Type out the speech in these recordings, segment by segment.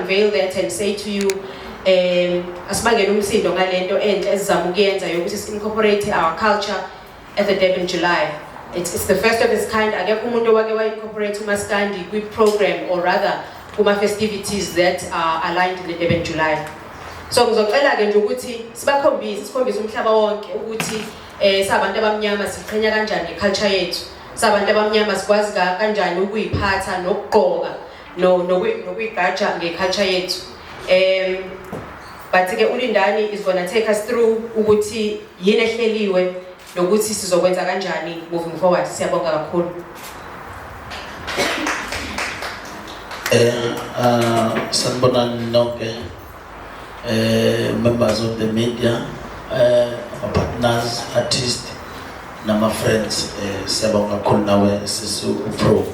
unveil that and say to you, asibangele umsindo ngalento enhle esizama ukuyenza yokuthi si-incorporate our culture at the Durban July. It's the first of its kind. Akekho umuntu owake wa-incorporate umaskandi kwi-program, or rather kuma-festivities that are aligned in the Durban July. So ngizocela-ke nje ukuthi sibakhombise, sikhombise umhlaba wonke ukuthi sabantu abamnyama siqhenya kanjani nge-culture yethu, sabantu abamnyama sikwazi kanjani ukuyiphatha nokugqoka nokuyigqaja nge-culture yethu. But-ke uLindani is gonna take us through ukuthi yini ehleliwe nokuthi sizokwenza kanjani moving forward. Siyabonga kakhulu. Sanibonani nonke, members of the media, our partners, artists, nama friends, siyabonga kakhulu nawe sisi uPro.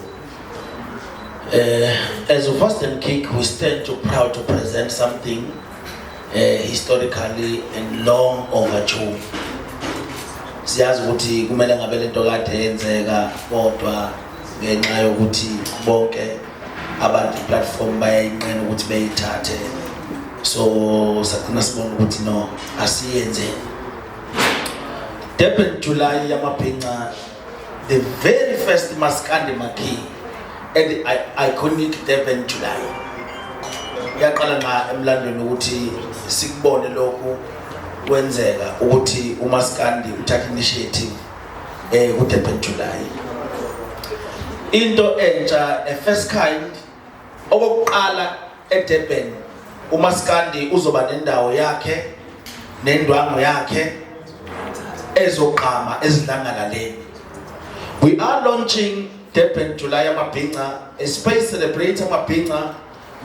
As a Fast and Kick, we stand to proud to present something historically and long overdue. Siyazi ukuthi kumele ngabe lento kade yenzeka, kodwa ngenxa yokuthi bonke abantu platform bayayinqena ukuthi beyithathe, so sagcina sibona ukuthi no, asiyenze. Durban July yamabhinca, the very first Maskandi marquee at the iconic Durban July. Yaqala nqa emlandweni ukuthi sikubone lokhu kwenzeka, ukuthi uMaskandi uthatha initiative ku Durban July. Into entsha, a first kind, okokuqala eDurban uMaskandi uzoba nendawo yakhe nendwangu yakhe ezogqama ezidlangalaleni. We are launching Durban July Amabhinca, a space celebrate amabhinca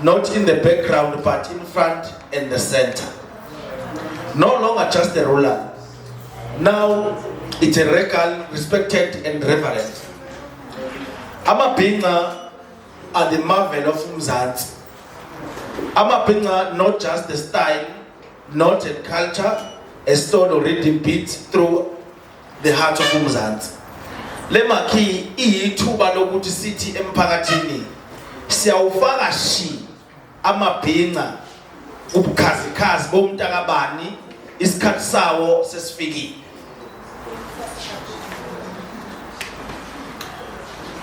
not in the background but in front and the center. No longer just a ruler. Now it's a regal, respected and reverent. Amabhinca are the marvel of Mzansi. Amabhinca, not just the style, not a culture, a stone already beat through the heart of Mzansi. Le marquee iyithuba lokuthi sithi emphakathini siyawufaka shi amabhinca ubukhazikhazi bomntakabani, isikhathi sawo sesifikile.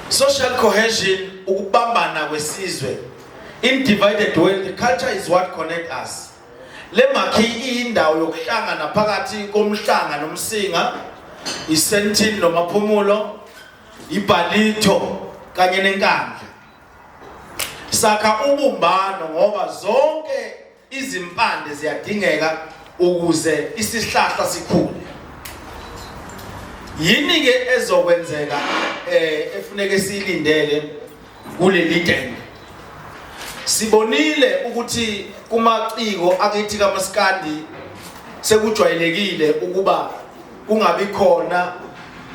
Social cohesion, ukubambana kwesizwe. In divided world, culture is what connect us. Le marquee iyindawo yokuhlangana phakathi komhlanga nomsinga, iSandton noMaphumulo, iBallito kanye neNkandla. Sakha ubumbano ngoba zonke izimpande ziyadingeka ukuze isihlahla sikhule. Yini ke ezokwenzeka efuneke siyilindele kuleli tende? Sibonile ukuthi kumaciko akithi kaMaskandi sekujwayelekile ukuba kungabi khona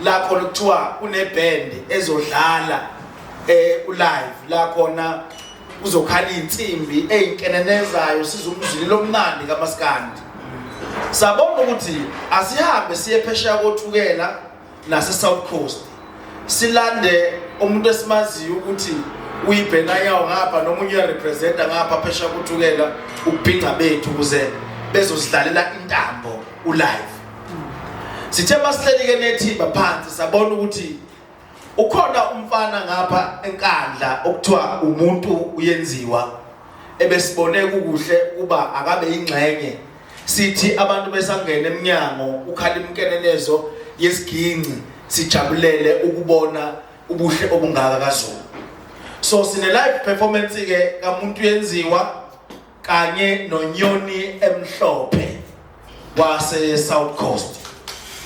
la khona kuthiwa kuneband ezodlala ulive, la khona kuzokhala insimbi eyinkenenezayo sizumzililo omnandi kaMaskandi. Sabona ukuthi asihambe siye phesheya koThukela nase South Coast, silande umuntu esimaziyo ukuthi uyibhenayawo ngapha noma uyarepresenta ngapha phesheya koThukela ubhinca bethu, ukuze bezosidlalela intambo ulive. Sithe masihleli ke nethimba phansi, sabona ukuthi ukhona umfana ngapha eNkandla okuthiwa umuntu uyenziwa, ebesibone kukuhle kuba akabe ingxenye. Sithi abantu besangena eminyango ukhala imkenenezo yesiginci, sijabulele ukubona ubuhle obungaka kaZulu. So sine live performance ke kamuntu yenziwa kanye noNyoni Emhlophe wase South Coast.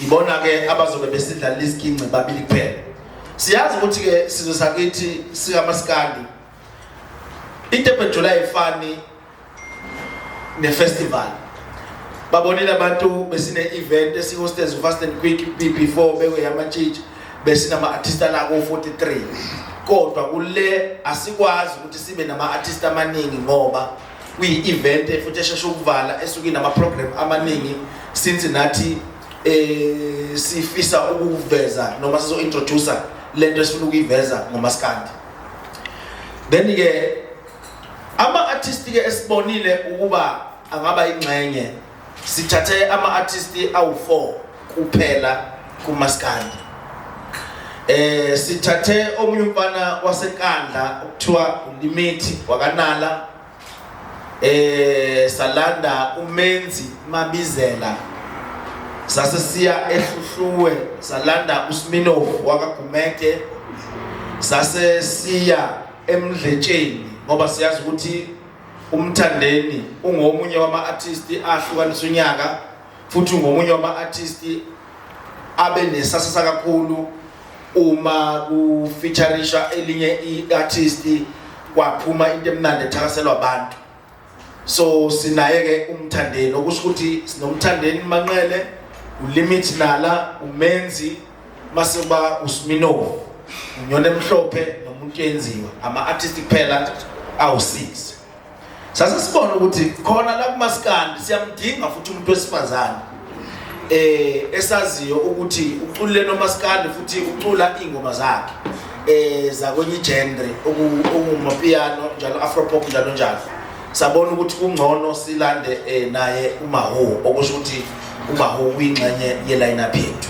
Ibona ke abazobe besidlala isiginci babili kuphela. Siyazi ukuthi ke sizwe sakithi sikaMaskandi, iDurban July ifani nefestival. Babonile abantu besine event esihostess Fast and Quick before bekwe yamantshitshi, besinama artist ala ku 43, kodwa kule asikwazi ukuthi sibe nama artist amaningi ngoba kuyi event futhi esheshe ukuvala, esuke inama program amaningi, since nathi sifisa ukuveza noma sizo introduce lento esifuna ukuyiveza ngoMaskandi. Then ke ama Ama-artist ke esibonile ukuba angaba ingxenye, sithathe ama-artist awu-4 kuphela kumaskandi. Sithathe omunye umfana waseNkandla okuthiwa uLimit wakaNala, salanda uMenzi Mabizela, sase siya eHluhluwe salanda uSminov wakaGumede, sase siya eMdletsheni ngoba siyazi ukuthi uMthandeni ungomunye wama-artist ahlukanisa unyaka, futhi ungomunye wama-artist abe nesasasa kakhulu uma kufeatureisha elinye i-artist kwaphuma into emnandi ethakaselwa abantu. So sinaye ke uMthandeni, okusho ukuthi sinoMthandeni Manqele, uLimit Nala, uMenzi, mase kuba uSminov, uNyoni Emhlophe nomuntu yenziwa ama-artist kuphela awu-6. Sase sibona ukuthi khona la kumaskandi siyamdinga futhi umuntu wesifazane esaziyo ukuthi uculile nomaskandi futhi ucula ingoma zakhe zakwenye genre okumapiano njalo, afro pop njalo njalo. Sabona ukuthi kungcono silande naye uMaho, okusho ukuthi uMaho uyingxenye ye line-up yethu.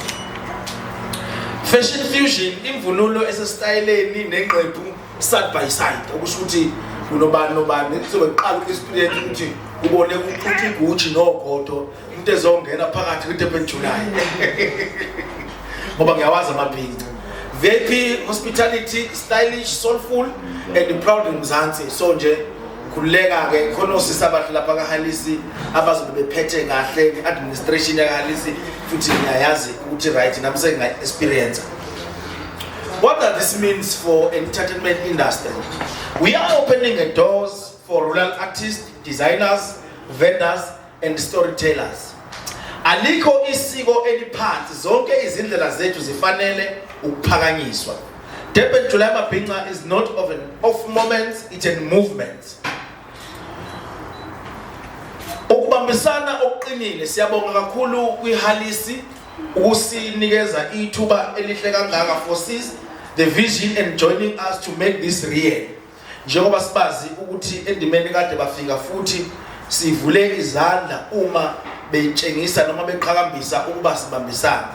Fashion fusion, imvunulo esesitayeleni nengqephu side by side, okusho ukuthi unobani nobani kuzobe kuqala uku-experience ukuthi ubone kuxuxa iGucci nogodo into ezongena phakathi kwi-Durban July, ngoba ngiyawazi amabhinca. VIP hospitality, stylish, soulful and proud in Mzansi. So nje khululeka ke, khona osisi abahle lapha kaHalisi abazobe bephethe kahle i-administration yakaHalisi, futhi ngiyayazi ukuthi right nami senginga-experience. What does this means for entertainment industry? We are opening the doors for rural artists, designers, vendors and storytellers. Alikho isiko eliphansi, zonke izindlela zethu zifanele ukuphakanyiswa. Durban July Mabhinca is not of an off moment, it's a movement. Ukubambisana okuqinile, siyabonga kakhulu kwiHalisi ukusinikeza ithuba elihle kangaka for seize the vision and joining us to make this real. Njengoba sibazi ukuthi endimeni kade bafika, futhi sivule izandla uma betshengisa noma beqhakambisa ukuba sibambisana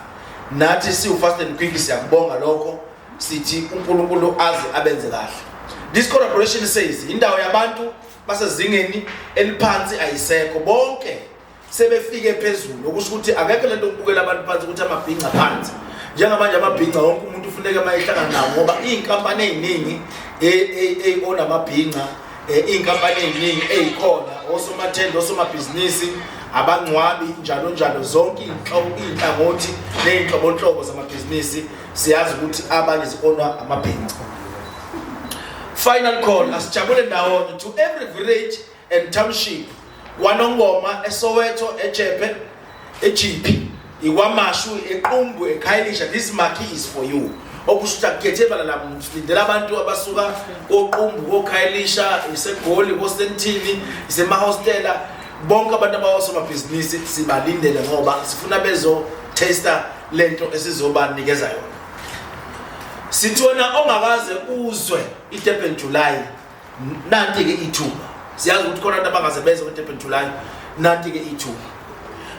nathi siwu Fast and Quick. Siyakubonga lokho, sithi uNkulunkulu aze abenze kahle. This collaboration says indawo yabantu basezingeni eliphansi ayisekho, bonke sebefike phezulu, okusho ukuthi akekho lento okubukela abantu phansi ukuthi amabhinca phansi. Njengamanje amabhinca wonke umuntu ufuneka uma ehlangana nawo, ngoba iy'nkampani ey'ningi onamabhinca, iy'nkampani ey'ningi ey'khona, osomathenda, osomabhizinisi, abangcwabi, njalo njalo, zonke iy'nhlangothi ney'nhlobonhlobo zamabhizinisi siyazi ukuthi abanye zi-ownwa amabhinca. Final call, asijabule ndawonye to every village and township, KwaNongoma, eSoweto, eJeppe, eJiphi, iKwaMashu, eQumbu, eKhayelitsha. This marquee is for you, okusho ukuthi akukhethe bala la, silindele abantu abasuka koQumbu, koKhayelitsha, iseGoli, koSentini, isemahostela, bonke abantu abawosomabhizinisi sibalindele ngoba sifuna bezo taster lento esizobanikeza yona. Sithi wena ongakaze uzwe iDurban July, nanti ke ithuba. Siyazi ukuthi khona abantu abangaze beze kwiDurban July, nanti ke ithuba.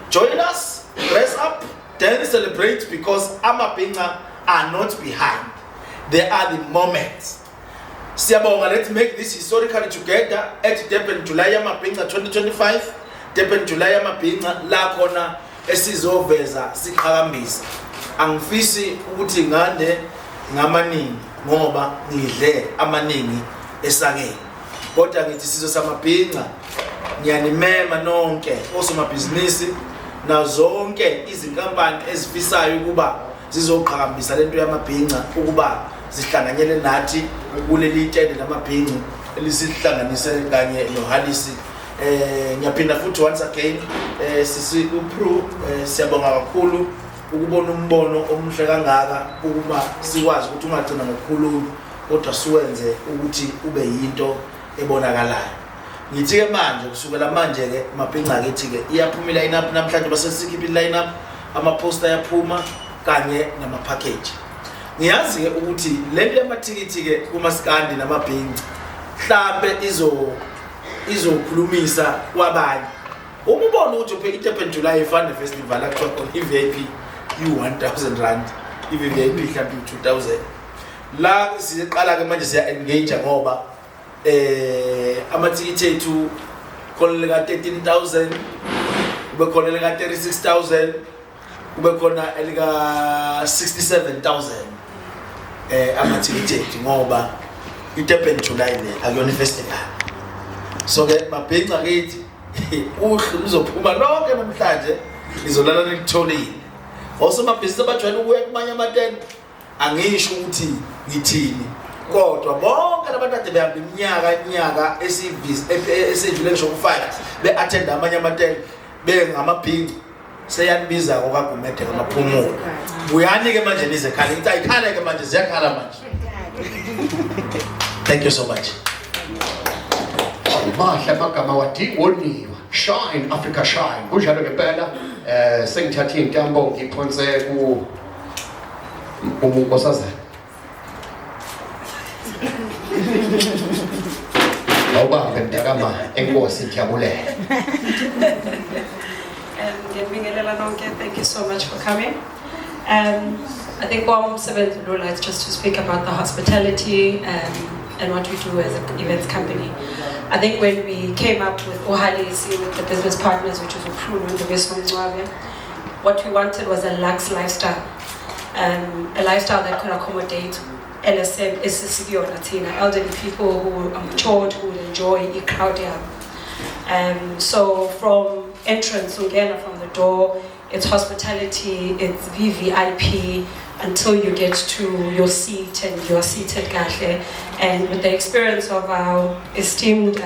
Join us, dress up, then celebrate, because amabhinca are not behind, they are the moments. Siyabonga. Let's make this historically together at Durban July yamabhinca 2025. Durban July yamabhinca la khona esizoveza siqhakambisa. Angifisi ukuthi ngande ngamaningi ngoba ngidle amaningi esakeni, kodwa ngithi sizwe samabhinca, ngiyanimema nonke osomabhizinisi nazonke izinkampani ezifisayo ukuba zizoqhakambisa lento yamabhinca ukuba zihlanganyele nathi kuleli tende lamabhinci elisihlanganise kanye noHalisi. Ngiyaphinda futhi once again, sisi uPru, siyabonga kakhulu ukubona umbono omuhle kangaka, ukuba sikwazi ukuthi ungagcina ngokukhuluma kodwa siwenze ukuthi ube yinto ebonakalayo. Ngithi ke manje, kusukela manje ke mabhinca kithi ke iyaphuma i-line up namhlanje, base sikhipha i-line up, ama-poster ayaphuma kanye nama-package. Ngiyazi ke ukuthi lento yamathikithi ke kumaskandi namabhinca mhlambe izo Izokhulumisa kwabanye. Uma ubona ukuthi uphe iDurban July ifana festival akuthiwa khona i-VIP i-R1000, i-VVIP mhlawumbe i-2000. La siqala ke manje siya engage ngoba amathikithi ethu khona lika 13,000, kube khona lika 36,000, kube khona elika 67,000 amathikithi ethu, ngoba iDurban July le akuyona ifestival. So ke mabhinca kithi, uhlu luzophuma lonke namhlanje, nizolala nilitholile. Osomabhizinisi abajwayele ukuya kumanye amatende, angisho ukuthi ngithini, kodwa bonke labantu ade behamba iminyaka iminyaka esidlule, ngisho ku-5, be-attend amanye amatende bengamabhinci, seyanibiza kokaGumede ngamaphumulo. Buyani-ke manje nize khala. Ngithi ayikhale-ke manje, ziyakhala manje. Thank you so much. Mahle amagama, wadingoniwa. Shine Africa shine, kunjalo ngempela. Sengithatha intambo ngiphonse ku unkosazana. Awubambe mntakama, enkosi, ngiyabulela. Ngiyabingelela nonke. Thank you so much for coming. I think kwami umsebenzi lula is just to speak about the hospitality and what we do as an events company. I think when we came up with Ohalisi, with the business partners, which is Uprunu and Mncwabe, what we wanted was a luxe lifestyle, a lifestyle that could accommodate LSM, esikuyona thina, elderly people who are matured, who would enjoy i-crowd yabo. So from entrance, ungena from the door, it's hospitality, it's VVIP, until you get to your seat and you are seated kahle. And with the experience of our esteemed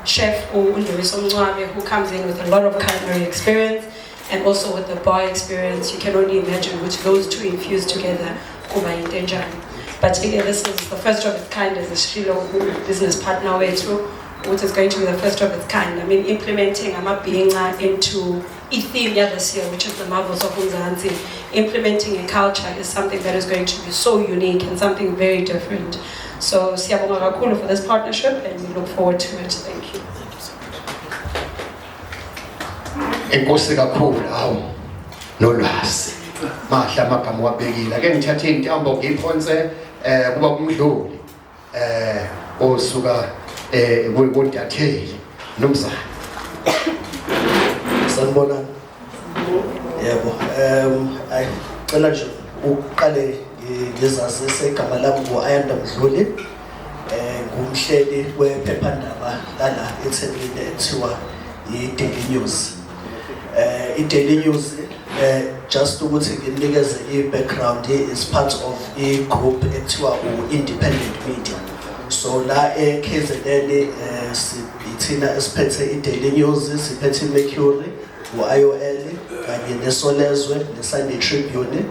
chef, uNdumiso Mncwabe, who comes in with a lot of culinary experience, and also with the bar experience, you can only imagine which those two infused together, kuba into enjani. But again, this is the first of its kind as a Shilo business partner wethu, which is going to be the first of its kind. I mean, implementing amabhinca into i-theme this year, which is the Marvels of Mzansi, implementing a culture is something that is going to be so unique and something very different. So siyabonga kakhulu for this partnership, and we look forward to it. Thank you. Enkosi kakhulu. Awu, nolwazi, mahle amagama wabekile. Ake ngithathe intambo ngiphonse kuba kumdluli osuka kuntatheli nomzana. Sanibonani. Yebo, ayicela nje ukuqale ngizazise, igama lami ngu-Ayanda Mdluli. Ngumhleli wephephandaba lala eThekwini ethiwa i-Daily News. I-Daily News, just ukuthi nginikeze i-background, is part of i-group ekuthiwa u-Independent Media. So la e-KZN ithina esiphethe i-Daily News, siphethe i-Mercury, u-IOL kanye neSolezwe ne-Sunday Tribune,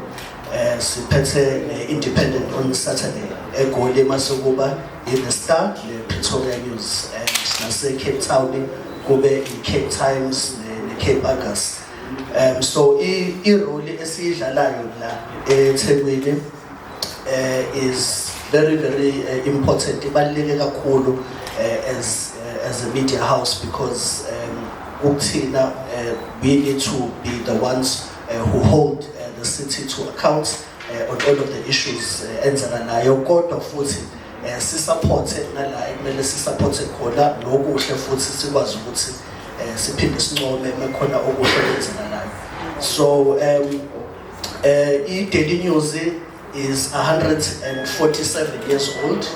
siphethe ne-Independent on Saturday. EGoli mase kuba i-The Star ne-Pretoria News, and nase-Cape Town kube i-Cape Times ne-Cape Argus. So i-role esiyidlalayo la eThekwini is very very important, ibaluleke kakhulu as a media house, because ukuthina we need to be the ones who hold the city to account on all of the issues enzakalayo, kodwa futhi sisupporte nala ekumele sisupporte khona nokuhle, futhi sikwazi ukuthi siphinde sincome makhona okuhle okwenzakalayo. So i-Daily News is 147 years old.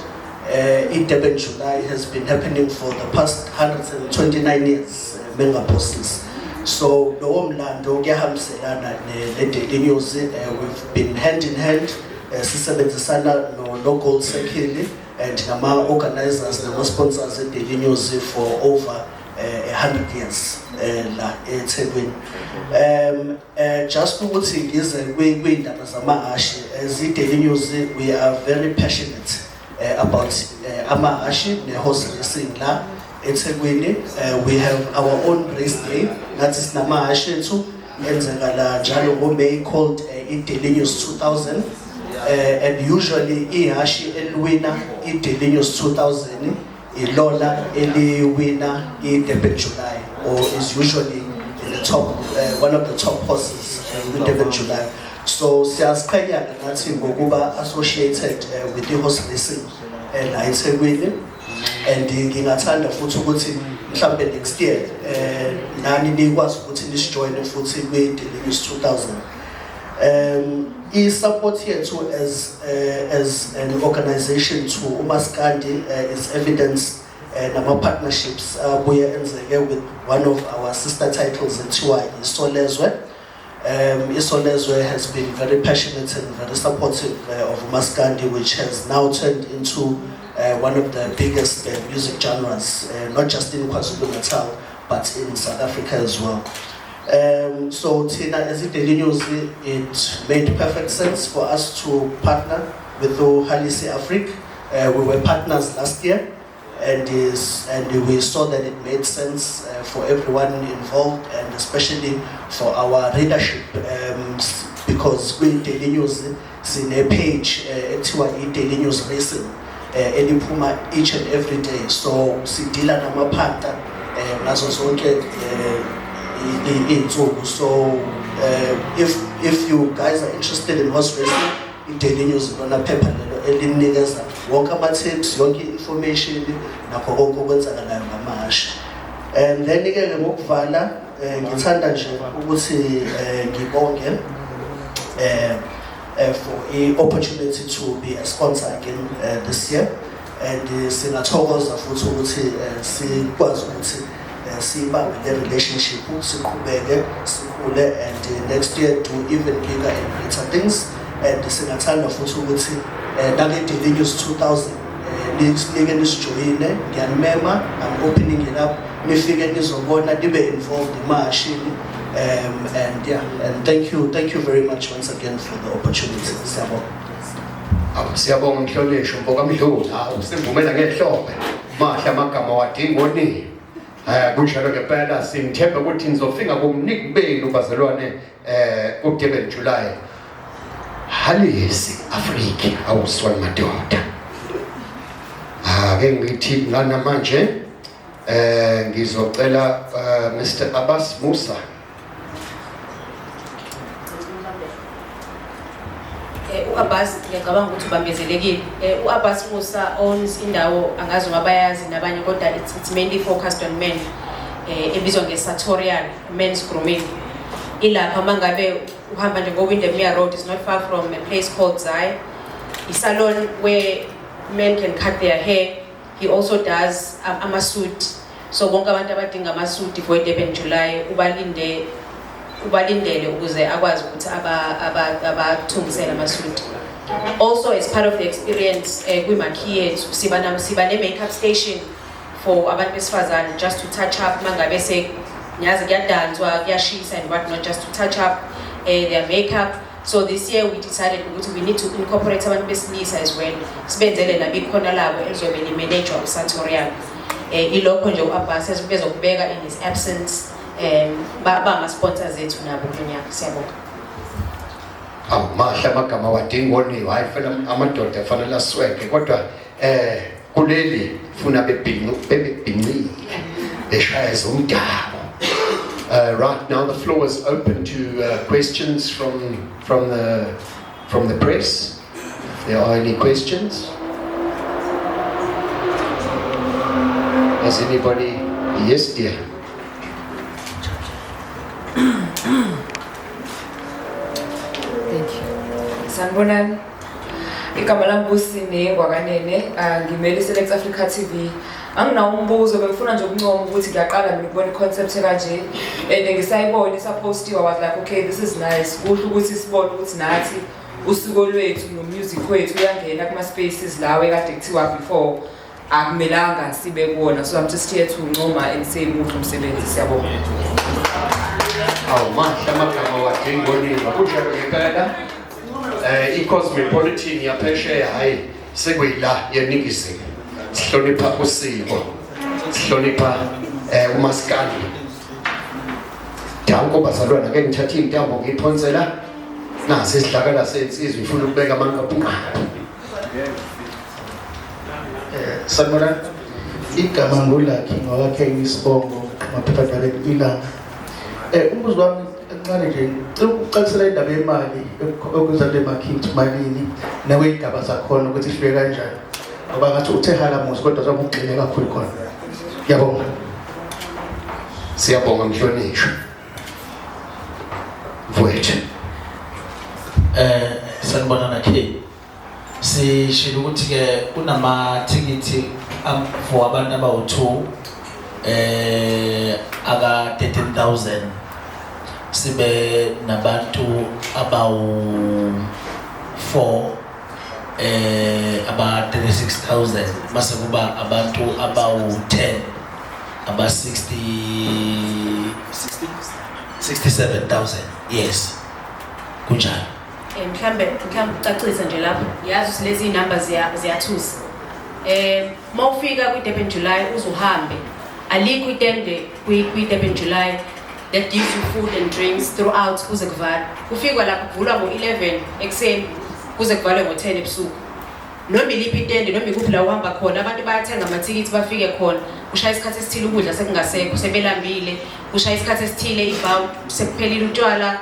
I-Durban July has been happening for the past 129 years, mengaphosisi. So lowo mlando kuyahambiselana ne-Daily News. We've been hand in hand, sisebenzisana no Gold Circle and nama organizers nama sponsors e-Daily News for over 100 years la eThekwini. Just ukuthi ngize kwindaba zamahhashi, as i-Daily News we are very passionate about amahhashi ne-horse racing la eThekwini. We have our own race day, nathi sinamahhashi ethu enzeka la njalo ngo-May, called i-Daily News 2000, and usually ihhashi eliwina i-Daily News 2000. Ilona eliwina i-Durban July, or is usually in the top one of the top horses kwi-Durban July. So siyaziqhenya nathi ngokuba associated with the horse racing la eThekwini, and ngingathanda futhi ukuthi mhlambe next year nani nikwazi ukuthi nisijoyine futhi kwi-Daily News 2000. I-support yethu as an organization to uMaskandi is evidence nama-partnerships abuye enzeke with one of our sister titles ethiwa Isolezwe. Isolezwe has been very passionate and very supportive of Maskandi, which has now turned into one of the biggest music genres, not just in KwaZulu-Natal, but in South Africa as well. So thina as i-Daily News, it made perfect sense for us to partner with Halisi Afrique. We were partners last year, and we saw that it made sense for everyone involved, and especially for our readership, because kwi-Daily News sine page ekuthiwa i-Daily News Racing eliphuma each and every day, so sidila namaphanta ngazo zonke iy'nsuku. So if you guys are interested in horse racing, i-Daily News ilona phepha lelo elinikeza wonke ama-tips, yonke i-information, nakho konke okwenzakalayo ngamahhashi. And then-ke ke ngokuvala, ngithanda nje ukuthi ngibonge for i-opportunity to be a sponsor again this year, and singathokoza futhi ukuthi sikwazi ukuthi siyibambe le relationship, siqhubeke sikhule, and next year do even bigger and greater things. And singathanda futhi ukuthi nake Daily News 2000 nike nisijoyine. Ngiyanimema, I'm opening it up, nifike nizobona, nibe involved emahashini. And yeah, and thank you, thank you very much once again for the opportunity. Siyabonga. Awu, siyabonga mhlonishwa Mboka Mdluli. Hawu, simvumela ngehlombe. Mahle amagama wadinga oni. Kunjalo ngempela, sinithemba ukuthi nizofika ngomniki benu bazalwane kuDurban July. Halisi Afrika, awuswani madoda. Ake ngithi lana manje ngizocela Mr Abbas Musa. U-Abbas ngiyacabanga ukuthi ubambezelekile. U-Abbas Musa owns indawo, angazi noma bayazi nabanye, kodwa it's mainly focused on men. Ebizwa nge-Sartorial Men's Grooming. Ilapha mangabe uhamba nje ngo-Windermere Road, is not far from a place called Zai. I-salon where men can cut their hair. He also does ama-suit. So bonke abantu abadinga ama-suit for Durban July ubalindele ukuze akwazi ukuthi abathungisele ama-suit. Also, as part of the experience kwi-marquee yethu siba ne-makeup station for abantu besifazane, just to touch up mangabe se ngiyazi kuyadanswa, kuyashisa and what not, just to touch up their makeup. So this year we decided ukuthi we need to incorporate abantu besilisa as well, sibenzele nabo ikhona labo elizobe limanejwa uSartorial. Ilokho nje u-Abbas bezokubeka in his absence. Bama-sponsors ethu nabo kulo nyaka. Siyabonga. Awu, mahle amagama wadinga oniwe. Hayi fela, amadoda afanele asweke, kodwa kuleli funa bebhincu bebebhincile beshaya zomdabu. Right now the floor is open to questions from the press. If there are any questions. Has anybody? Yes, dear. Thank you. Sanibonani. Igama lami Busine Ngwakanene, ngimele Select Africa TV. Anginawo umbuzo, bengifuna nje ukuncoma ukuthi ngiyaqala mina ukubona i-concept kanje, and ngisayibona isapostiwa, was like, "Okay, this is nice." Kuhle ukuthi sibone ukuthi nathi usiko lwethu no-music wethu uyangena kuma-spaces lawo ekade kuthiwa before akumelanga sibe kuwona. So I'm just here to ncoma and say muhle umsebenzi, siyabonga. Awu, mahle amagama wadinga oniwe. Kunjalo ngempela. I-Cosmopolitan yaphesheya, hayi sekuyila yeningizimu. Sihlonipha usiko. Sihlonipha umaskandi. Danko bazalwana, ke ngithatha intambo ngiyiphonsela nasi isidlakala sensizwe ifuna ukubeka amanqapu. Sanibonani. Igama nguLucky ngowakhe isibongo maphephandabeni Ilanga. Umbuzo wami encane nje, ngicela ukucacisela indaba yemali okwenza le marquee ukuthi malini nakwey'gaba zakhona ukuthi ihluke kanjani. Ngoba ngathi uthe halamuzi kodwa zokugxile kakhulu khona. Ngiyabonga. Siyabonga mhlonishwa. Mfowethu. Sanibonana K. Sishilo ukuthi ke kunamathikithi for abantu abawu2 aka 13,000, sibe nabantu abawu 4 aba 36,000, mase kuba abantu abawu 10 aba 60 60 67,000. Yes, kunjalo. Mhlambe ucacise nje lapho, yazi ukuthi lezi zinamba ziyathusa. Mawufika kwi-Durban July uzuhambe, alikho itende kwi-Durban July that gives you food and drinks throughout kuze kuvalwe. Kufikwa lapho kuvulwa ngo-11 ekuseni kuze kuvalwe ngo-10 ebusuku. Noma iliphi itende, noma ikuphi la uhamba khona, abantu bayathenga amathikithi, bafike khona kushaya isikhathi esithile ukudla sekungasekho, sebelambile. Kushaya isikhathi esithile ibhawu sekuphelile utshwala,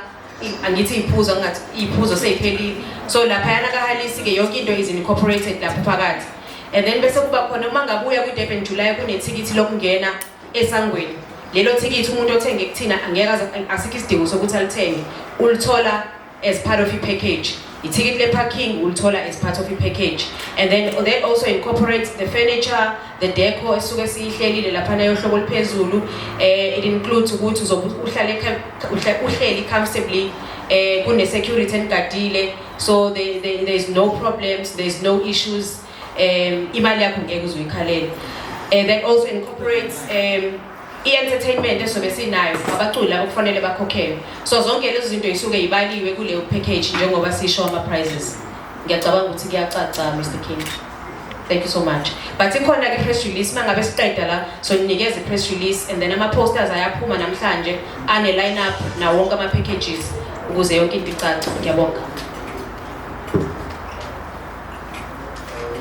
angithi iy'phuzo, angathi iy'phuzo sey'phelile. So laphayana kaHalisi-ke yonke into is incorporated lapho phakathi. And then bese kuba khona, uma ngabe uya kwi-Durban July, kunethikithi lokungena esangweni. Lelo thikithi umuntu othenge kuthina angeke asikho isidingo sokuthi alithenge, ulithola as part of i-package. Ithikithi le-parking ulithola as part of i-package, and then that also incorporates the furniture, the decor esuke siyihlelile laphana yohlobo oluphezulu. It includes ukuthi uzobe uhlale uhleli comfortably, kune-security enigadile, so there is no problems, there is no issues. Imali yakho ngeke uze uyikhalele. And that also incorporates i-entertainment esobe sinayo, abaculi labo kufanele bakhokhelwe. So zonke lezo zinto yisuke yibaliwe kuleyo package njengoba sisho ama-prices. Ngiyacabanga ukuthi kuyacaca, Mr King. Thank you so much. But ikhona-ke i-press release. Uma ngabe siqeda la, so ninikeza i-press release and then ama-posters ayaphuma namhlanje ane-line up nawo wonke ama-packages ukuze yonke into icace. Ngiyabonga.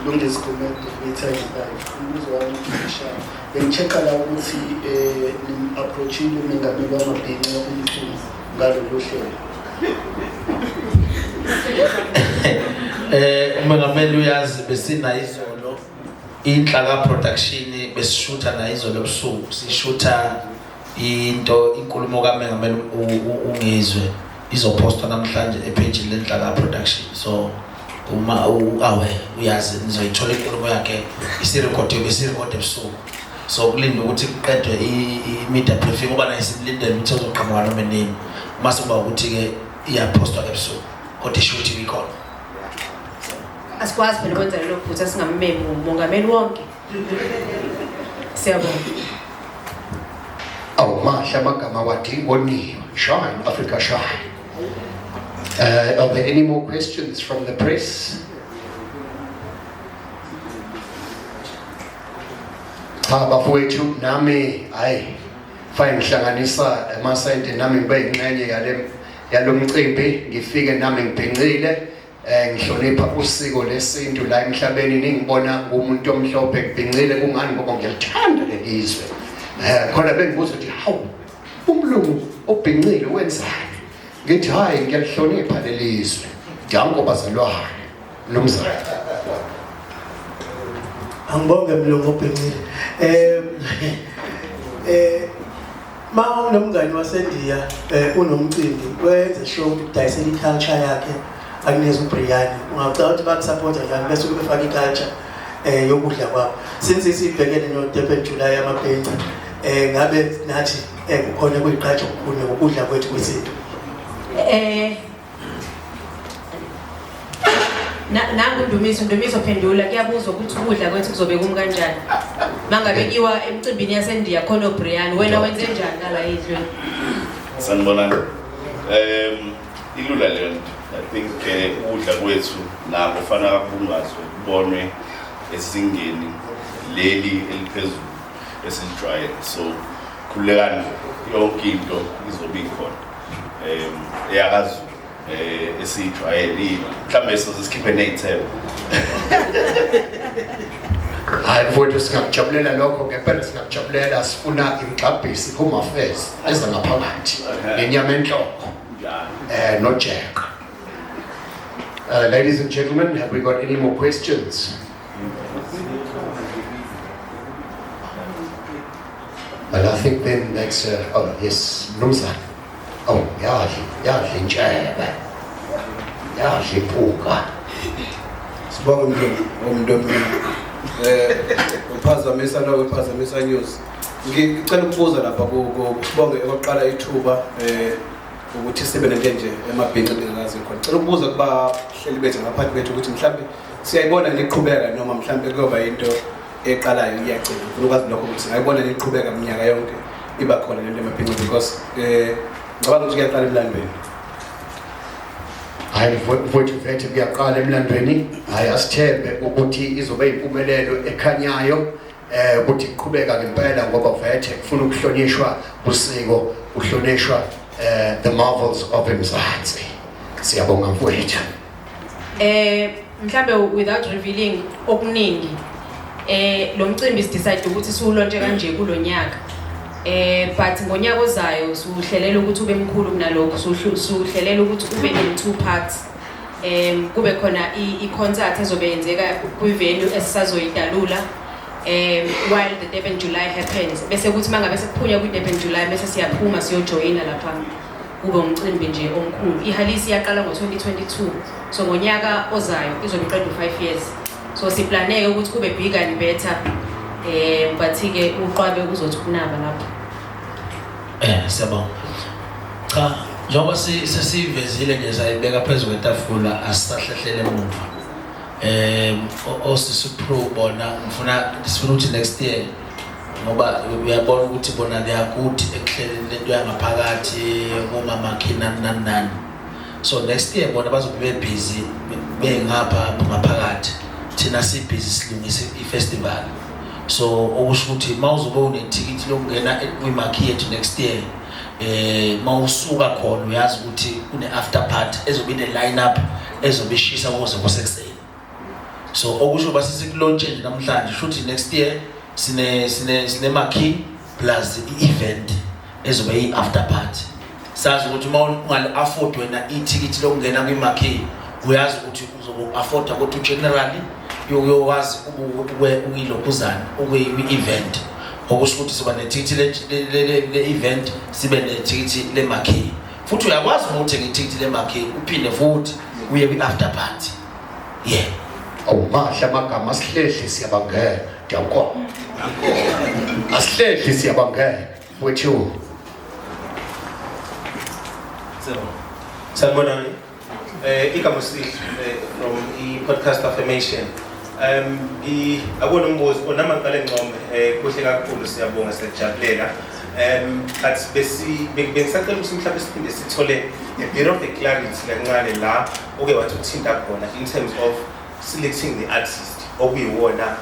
Lungisi Gumede, i-Times Live. Umbuzo wami umfishane. Bengi-check-a la ukuthi nim-approach-ile umengameli wamabhinca uMchunu ngalolu hlelo. Umengameli uyazi, besina izolo Inhlaka Production, besishutha na izolo ebusuku, sishutha into inkulumo kaMengameli uNgizwe izopostwa namhlanje epage leNhlaka Production. So uma awe uyazi, nizoyithola inkulumo yakhe isirekhodiwe, besirekhode ebusuku. So kulinde ukuthi kuqedwe i-media briefing ngoba naye simlindele ukuthi uzoqhamuka noma nini, mase kuba ukuthi-ke iyaphostwa ke ebusuku, kodwa ishuthi ikhona. Asikwazi phela ukwenza lelo phutha singammemi umongameli wonke. Siyabonga. Awu, mahle amagama wadingoniwe. Shine, Africa, shine. Are there any more questions from the press? Cha bafowethu, nami hayi, fine, ngihlanganisa amasenti nami ngibe ingxenye yale yalomcimbi, ngifike nami ngibhincile, ngihlonipha usiko lesintu la emhlabeni. Ningibona ngumuntu omhlophe ngibhincile, kungani? Ngoba ngiyalithanda lelizwe. Khona bengibuza ukuthi hawu, umlungu obhincile wenzani? Ngithi hayi, ngiyalihlonipha lelizwe. Danko bazalwane, mnumzane. Angibonge mlungu obhincile. Ma unomngani waseNdiya unomcimbi, wenze sure ukuthi udayisela i-culture yakhe, akunikeza ubiryani, ungacabanga ukuthi bakusupporta njani bese befaka i-culture yokudla kwabo? Since sibhekene no-Durban July amabhenci, ngabe nathi kukhona kuyiqhatsha okukhulu ngokudla kwethu kwesintu? Nangu Ndumiso, Ndumiso phendula, kuyabuzwa ukuthi ukudla kwethu kuzobe kumi kanjani. Mangabe kuyiwa emcimbini yaseNdiya khona obiryani, wena wenze njani ngala endlini? Sanibonani. Ilula leyo nto. I think ukudla kwethu nako kufanele kubungazwe, kubonwe ezingeni leli eliphezulu esilijwayele. So khululekani, yonke into izobe ikhona. EyakaZulu esiyijwayele, mhlawumbe soze sikhiphe ney'thelo. Hayi mfowethu, singakujabulela lokho ngempela, singakujabulela. Sifuna imigxabhisi, home affairs eza ngaphakathi nenyama enhloko nojeqa. Ladies and gentlemen, have we got any more questions? Well, I think then that's oh yes, Mnumzane. Oh, yadli, yadli intshebe. Yadli ipuka. Sibonge mlungu omntombi. Uphazamisa lo uphazamisa news. Ngicela ukubuza lapha ku sibonge okokuqala ithuba ukuthi sibe nento nje emabhinci bengazi khona. Ngicela ukubuza kubahleli bethu ngaphansi bethu ukuthi mhlambe siyayibona niqhubeka noma mhlambe kuyoba into eqalayo iyagcina. Ngifuna ukwazi lokho ukuthi singayibona niqhubeka iminyaka yonke iba khona lento emabhinci because ngicabanga ukuthi kuyaqala emlandweni. Hayi mfowethu, vethe kuyaqala emlandweni. Hayi, asithembe ukuthi izobe impumelelo ekhanyayo ukuthi iqhubeka ngempela, ngoba vethe kufuna ukuhlonishwa usiko, uhlonishwa the marvels of Mzansi. Siyabonga mfowethu. Mhlambe without revealing okuningi, lo mcimbi sidecide ukuthi siwulaunche kanje kulonyaka. But ngonyaka ozayo siuhlelela ukuthi ube mkhulu kunalokho, siuhlelela ukuthi ube in two parts. Kube khona i-concert ezobe yenzeka kwi-venue esisazoyidalula while the Durban July happens, bese kuthi mangabe sekuphunywa kwi-Durban July bese siyaphuma siyojoyina lapha, kube umcimbi nje omkhulu. Ihalisi iyaqala ngo-2022, so ngonyaka ozayo izobe iqeda u-5 years, so siplaneke ukuthi kube bigger and better, but-ke uqwabe uzothi ukunaba lapho. Siyabonga. Cha, njengoba sesivezile nje sayibeka phezu kwetafula, asisahlehlele emuva. Osisi pro bona ngifuna sifuna ukuthi next year, ngoba uyabona ukuthi bona they are good ekuhleleni lento yangaphakathi komamakhi nani nani nani. So next year bona bazobe be busy bengapha ngaphakathi, thina si-busy silungisa i-festival. So okusho ukuthi mawuzobe unethikithi lokungena kwi-marquee yethu next year, mawusuka khona uyazi ukuthi kune after party ezobe ine line up ezobe ishisa kuze kusekuseni. So okusho base sikulaunche nje namhlanje, shuthi next year sine marquee plus i-event ezobe i-after party. Sazi ukuthi uma ungali afford wena ithikithi lokungena kwi-marquee, uyazi ukuthi uzobe afforda kodwa generally uyokwazi ukuyilokhuzana ukwi-event. Okusho ukuthi siba nethikithi le-event, sibe nethikithi le-marquee, futhi uyakwazi uma uthenga ithikithi le-marquee uphinde futhi uye kwi-after party, yeah. Awu, mahle amagama. Asihlehli, siyabangena. Danko, asihlehli, siyabangena mfowethu. Sanibonani. Igama Sihle from i-podcast Affirmation. I akubona umbuzo onama ngiqale ngcome, kuhle kakhulu, siyabonga, siyajabulela. But besi bengisacela ukuthi mhlawumbe siphinde sithole a bit of a clarity kancane la oke wathi uthinta khona in terms of selecting the artist okuyiwona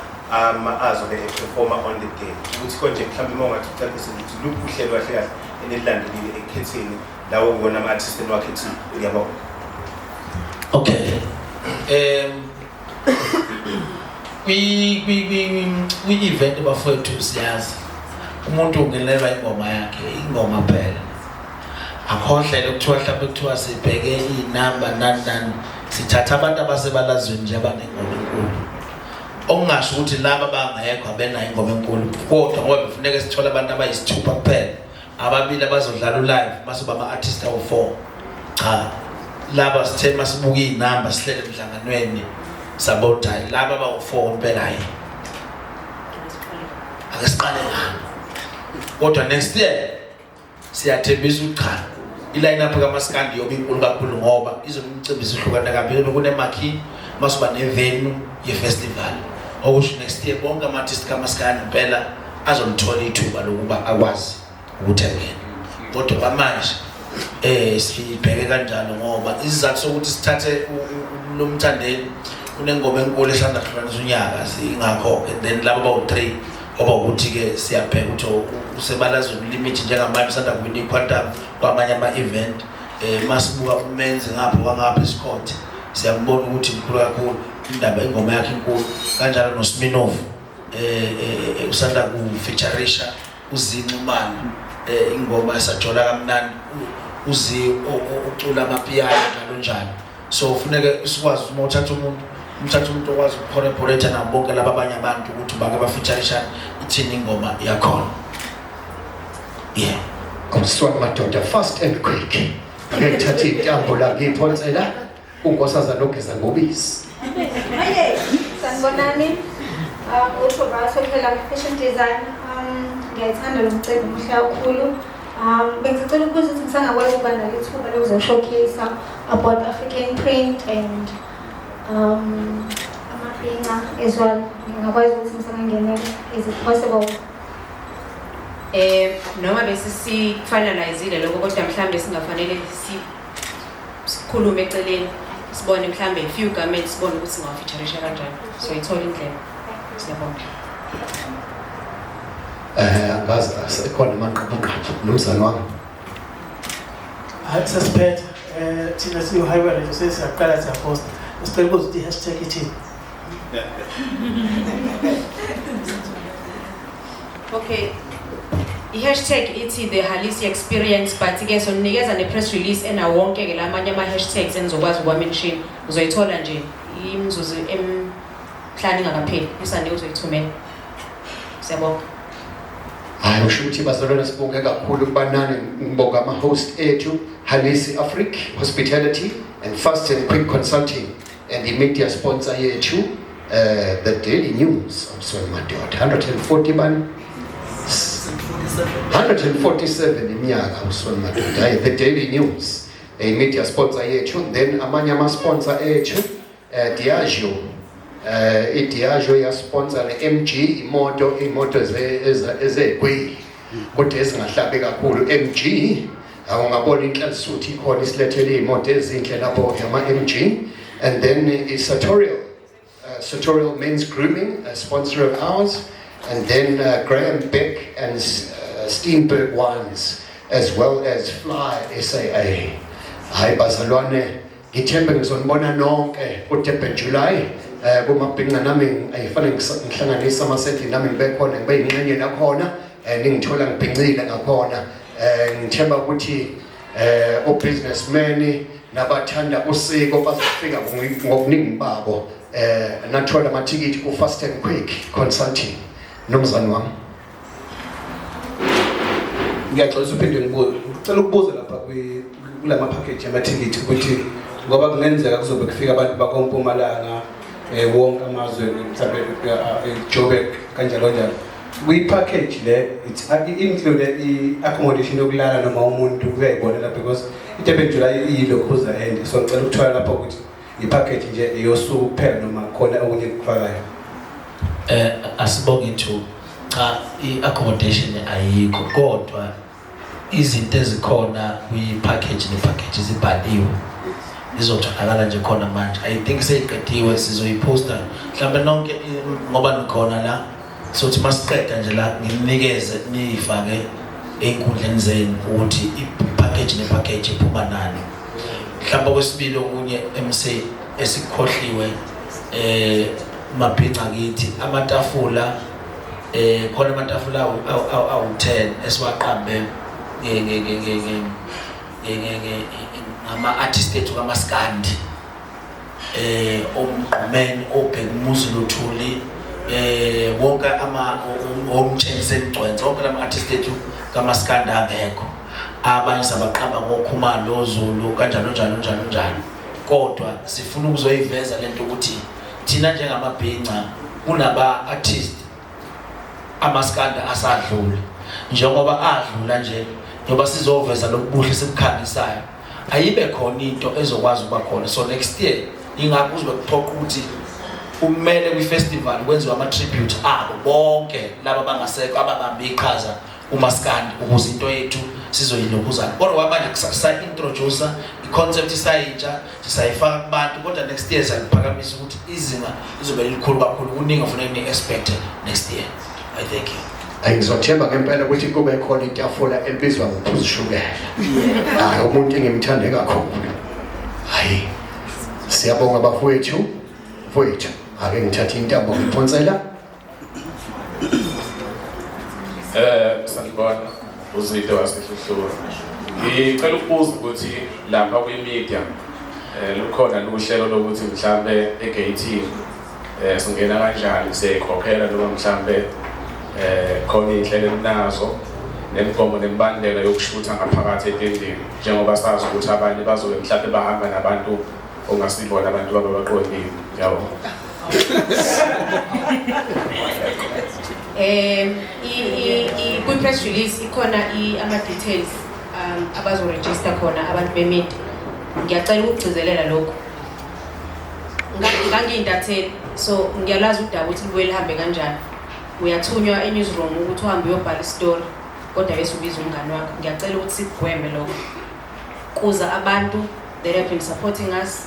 azobe eperforma on the day, ukuthi konje mhlawumbe uma ungathi ucacise ukuthi luphi uhlelo kahle kahle enilandelile ekukhetheni lawo kuwona ama-artist eniwakhethile. Ngiyabonga. Okay. Kwi kwi kwi kwi event bafowethu, siyazi umuntu ungenelwa ingoma yakhe, ingoma phela. Akhohlele kuthiwa mhlawumbe kuthiwa sibheke inamba nani nani, sithatha abantu abasebalazweni nje abanengoma enkulu. Okungasho ukuthi laba bangekho abenayo ingoma enkulu, kodwa ngoba befuneka sithole abantu abayisithupha kuphela, ababili abazodlala ulive mase bama artist awu4. Cha, laba sithe masibuka inamba sihlele emhlanganweni sabona ukuthi hayi, laba abawu4 impela, hayi, ake siqale ngabo. Kodwa next year siyathembisa ukuthi cha, i-line up kaMaskandi yobe inkulu kakhulu, ngoba izobe imicimbi isihlukana kabili, kune-marquee masuba ne-venue ye-festival. Okusho next year bonke ama-artist kaMaskandi impela azolithola ithuba lokuba akwazi ukuthi angene. Kodwa kwamanje sibheke kanjalo, ngoba isizathu sokuthi sithathe lo Mthandeni unengoma enkulu esanda kuhlukanisa unyaka, singakho. And then laba bawu-3 ngoba ukuthi-ke siyabheka ukuthi usebalazweni limit njengamanje usanda kuwina i-quantum kwamanye ama-event. Masibuka umenzi ngapha kwangapha isikhothi, siyambona ukuthi mkhulu kakhulu indaba, ingoma yakhe inkulu, kanjalo noSminofu. Usanda kufeatureisha uZinxumalo ingoma esajola kamnandi, uzi ucula amapiano njalo njalo. So kufuneke sikwazi uma uthatha umuntu, umthatha umuntu okwazi ukucollaborate nabo bonke laba abanye abantu ukuthi bake bafeaturishane, ithini ingoma yakhona. Yeah. Awuswani madoda, fast and quick. Ake ngithathe intambo la ngiyiphonsela uNkosazana Ogeza ngobisi. Haye, sanibonani. Uthoba phela fashion design. Ngiyayithanda lo mcimbi, muhle kakhulu. Bengisacela ukubuza ukuthi ngisangakwazi ukuba nalo ithuba lokuzo-showcase about African print and amabhinca as well. Ngingakwazi ukuthi ngisangangenela? Is it possible? Noma bese si finalizile lokho, kodwa mhlambe singafanele si sikhulume eceleni, sibone mhlambe a few garments, sibone ukuthi singawafeatureisha kanjani, so ithola indlela. Siyabonga. Angazi asekhona amanqapunqapu, mnumzane wami. Hayi, sesiphetha. Thina siyo highway radio, sesiyaqala siyaposta. Sicela ukubuza ukuthi i-hashtag ithini? Okay. I-hashtag ithi the Halisi experience, but ke sonikeza ne-press release enawo wonke ke lamanye ama-hashtags enizokwazi ukuwa-mention. Uzoyithola nje imizuzu emihlanu ingakapheli. Usande uzoyithumela. Siyabonga. Hayi, usho ukuthi bazalwane, sibonge kakhulu kubanani. Ngibonga ama-host ethu, Halisi Afrique Hospitality and Fast and Quick Consulting, and the media sponsor yethu, the Daily News. I'm sorry madoda, 140 bani, 147 iminyaka usona madoda. Hayi, the Daily News, a media sponsor yethu. Then amanye ama-sponsor ethu, Diageo, iDiageo yasponsor ne-MG imoto, imoto ezegwili kodwa ezingahlabi kakhulu. MG, awungabona inhlansuthi ikhona, isilethele iy'moto ezinhle lapho ama-MG. And then i-Sartorial, Sartorial Men's Grooming, a sponsor of ours, and then Graham Beck and Steenberg Wines, as well as Fly SAA. Hayi bazalwane, ngithembe ngizonibona nonke ku-Durban July. Kumabhinca nami ayifanele ngihlanganise amasenti nami ngibe khona, ngibe yingxenye nakhona, ningithola ngibhincile ngakhona. Ngithemba ukuthi o-businessmen nabathanda usiko bazofika ngobuningi babo. Nathola amathikithi ku-Fast and Quick Consulting. Nomzane wami. Ngiyaxolisa uphinde ngibuze. Ngicela ukubuza lapha kulama package amathikithi ukuthi ngoba kungenzeka kuzobe kufika abantu bakoMpumalanga, wonke amazwe, mhlawumbe Joburg kanjalo njalo. Kwi-package le it's include i-accommodation yokulala noma umuntu uyayibonela, because iDurban July iyilokhuza end, so ngicela ukuthola lapho ukuthi i-package nje eyosuku kuphela noma khona okunye kufakayo? Asibonge ithuba. Cha, i-accommodation ayikho, kodwa izinto ezikhona kwi-package ne-package zibhaliwe, izotholakala nje khona manje. I think seyiqediwe, sizoyiposta mhlawumbe nonke ngoba nikhona la. Sothi masiqeda nje la nginikeze niyifake ey'nkundleni zenu ukuthi i-package ne-package iphuma nani. Mhlawumbe okwesibili, okunye MC esikhohliwe, mabhinca kithi, amatafula, khona amatafula awu-10 esiwaqambe ngama-artist ethu kamaskandi, omgqumeni, obhekumuzi Luthuli, wonke ama omtshengiseni Gcwensa, wonke lama artist ethu kamaskandi angekho. Abanye sabaqamba ngoKhumalo, Zulu, kanjalo njalo njalo njalo, kodwa sifuna ukuzoyiveza lento ukuthi thina njengamabhinca kunaba artist amaskandi asadlula, njengoba adlula nje, njengoba sizoveza lokubuhle sikukhangisayo, ayibe khona into ezokwazi ukuba khona. So next year ingakho kuzobe kuphoqa ukuthi kumele kwi-festival kwenziwe ama-tribute abo bonke laba bangasekho ababambe iqhaza umaskandi, ukuze into yethu sizoyilokhuzana. Kodwa kwamanje sa-introduce i-concept, isayintsha, sisayifaka kubantu, kodwa next year siyaliphakamisa ukuthi izinga lizobe lilikhulu kakhulu. Kuningi ofuneka ni-expect next year. I thank you. Ayi, ngizothemba ngempela ukuthi kube khona itafula elibizwa ngophuzishukela. Hayi, umuntu engimthande kakhulu. Hayi, siyabonga bafowethu. Mfowethu, ake ngithathe intambo ngiphonsela. Sanibona, uZwide waseHluhluwe. Ngicela ukubuza ukuthi lapha kwi-media lukhona luhlelo lokuthi mhlambe e-gate singena kanjani, siyayikhokhela noma mhlambe khona iy'nhlelo eninazo nemigomo nemibandela yokushutha ngaphakathi etendeni, njengoba sazi ukuthi abanye bazobe mhlambe bahamba nabantu ongasibona abantu bababaqondile yabo? Kwi-press release ikhona ama-details abazoregister khona abantu be-media. Ngiyacela ukugcizelela lokho. Ngangiyintatheli, so ngiyalazi udaba ukuthi libuye lihambe kanjani. Uyathunywa e-newsroom ukuthi uhambe uyobhala isitori, kodwa bese ubiza umngani wakho. Ngiyacela ukuthi sikugweme lokho. Kuza abantu that have been supporting us,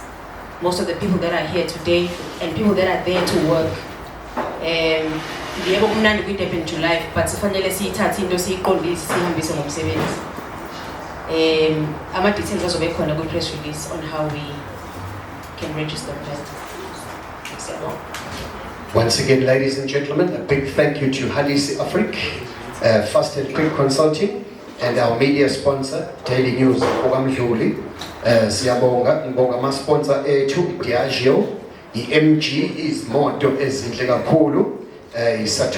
most of the people that are here today, and people that are there to work. Yebo, kumnandi kwi-Durban July, but sifanele siyithathe into siyiqondise, siyihambise ngomsebenzi. Ama-details azobe khona kwi-press release on how we can register for that. Siyabonga. Once again, ladies and gentlemen, a big thank you to Halisi Afrik, Fast and Quick Consulting, and our media sponsor, Daily News Okamdluli. Siyabonga, ngibonga ama-sponsor ethu, Diageo, i-MG, izimoto ezinhle kakhulu, iSatori.